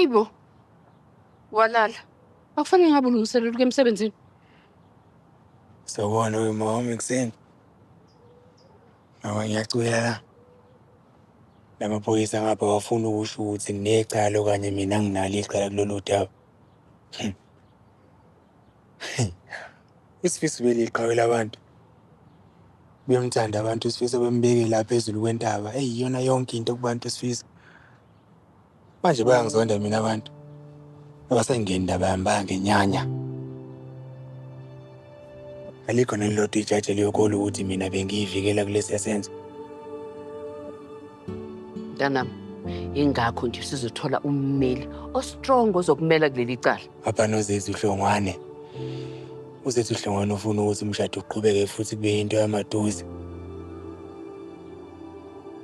Hayibo. Walala. Akufanele ngabe ulungiselela ukuya emsebenzini. Sawubona we mama ekuseni. Mama ngiyacwila la. Lamaphoyisa ngapha awafuni ukusho ukuthi nginecala okanye mina nginalo icala kulolu daba. Isifiso beliqhawe labantu. Bemthanda abantu uSifiso bembeke la phezulu kwentaba. Eyi iyona yonke into kubantu uSifiso. Manje bayangizonda mina abantu. Abasayingeni indaba yami bayangenyanya. Alikho nelilodwa ijaji eliyokholwa ukuthi mina bengiyivikela kulesiya senzo. Mntanami, ingakho nje sizothola ummeli o-strong ozokumela kuleli cala. Apha noZethu Hlongwane. UZethu Hlongwane ufuna ukuthi umshado uqhubeke futhi kube yinto yamaduze.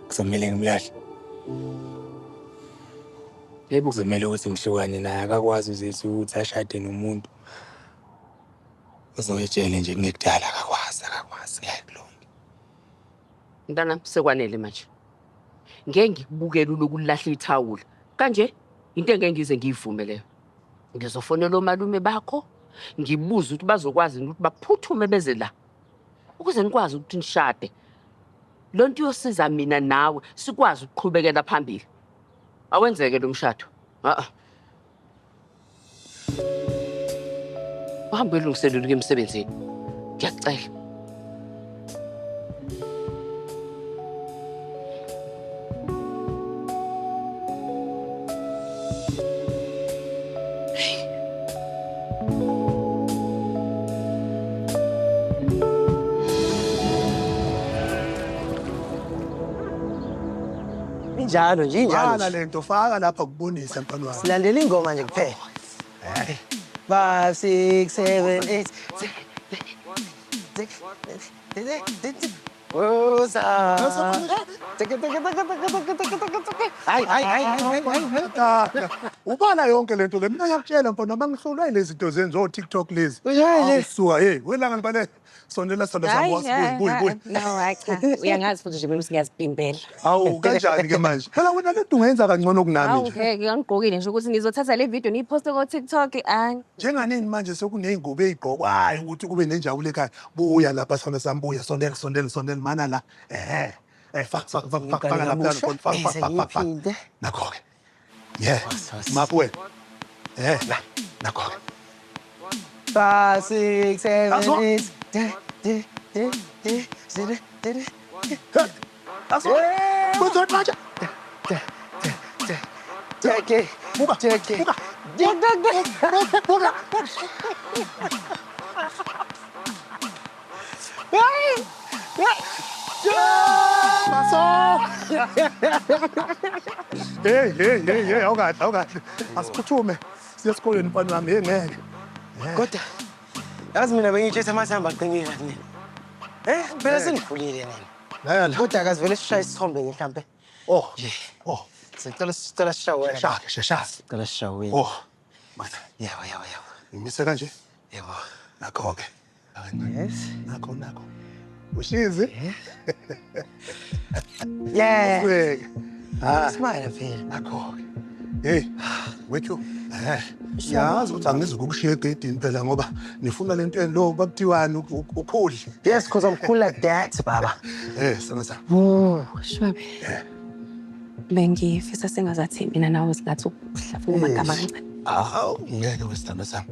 Kuzomele ngimlahle. Yebo. Kuzomele ukuthi ngihlukane naye akakwazi uZethu ukuthi ashade nomuntu ozoya ejele nje kungekudala akakwazi akakwazi ngeke kulunge. Mntanami, sekwanele manje. Ngeke ngikubukele uloku ulahla ithawula. Kanje into engeke ngize ngiyivume leyo. Ngizofonela omalume bakho, ngibuze ukuthi bazokwazi yini ukuthi baphuthume beze la. Ukuze nikwazi ukuthi nishade. Lo nto iyosiza mina nawe sikwazi ukuqhubekela phambili. Awenzeke lo mshado. A-a. Uhambe uyolungiselela ukuya emsebenzini. Ngiyakucela. Injalo nje, injalo Faka nje. lento faka lapha kubonisa mfana wami. Silandela ingoma nje kuphela. 5 6 7 8 Woza. Hayi hayi hayi hayi hayi. Tata, ubala yonke lento le mina ngiyakutshela mfana wami angihlulwa yilezi zinto zenzo o-TikTok lezi. Uyale. Awusuka hey welanga ngibale sondela sondela Hayi, sami buyi buyi buyi. No, hayi cha. Uyangazi futhi nje mina ukuthi ngiyazivimbela. Hawu kanjani ke manje? Phela wena lento ungenza kangcono kunami Hawu nje. ngeke ngangigqokile nje ukuthi ngizothatha le video ngiyiphoste ko TikTok. Hayi. Njenganini manje sekuney'ngubo ey'gqokwayo ukuthi kube nenjabulo ekhaya. Buya lapha sona sami buya sondela sondela sondela mana la. Ehhe. Eh faka faka faka faka faka lapha faka faka faka faka. Ngiphinde. Nakho ke. Yeah. Maphi wena? Eh la. Nakho ke. 5 6 7 Azwa. 8 D D D D D D D. Azwa. Kuzoqatsha. Jackie. Buka. Jackie. Buka. Buka. Buka. Maso. Hey hey hey hey awukahle awukahle. Asiphuthume. Siye esikoleni mfana wami hey ngeke. Kodwa yazi mina bengiyitshethe amathambo aqinile nina. Eh phela senikhulile nina. La la. Kodwa akazivele sishaye isithombe ke mhlambe. Oh. Nje. Oh. Sicela sicela sishaye wena. Shaka shesha. Sicela sishaye wena. Oh. Mana. Yebo yebo yebo. Ngimise kanje. Yebo. Nakho ke. Yes. Nakho nakho. Ushizi. Yeah. Ubeke. Ah. Smile phela. Nakho ke. Hey, wethu. Eh. Ngiyazi ukuthi angizukukushiya egedini phela ngoba nifuna lento lo bakuthiwani ukhuli. Yes, because I'm cool like that, baba. Eh, sana sana. Shwabe. Bengifisa sengazathi mina nawe singathi ukuhlafuna amagama kancane. Awu, ngeke wesithando sami.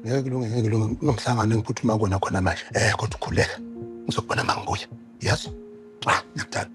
Ngeke kulunge, ngeke kulunge. Kunomhlangano engiphuthuma kona khona manje. Eh, kodwa ukhuleka. Ngizokubona mangibuya. Yes? Ah, ngiyakudala.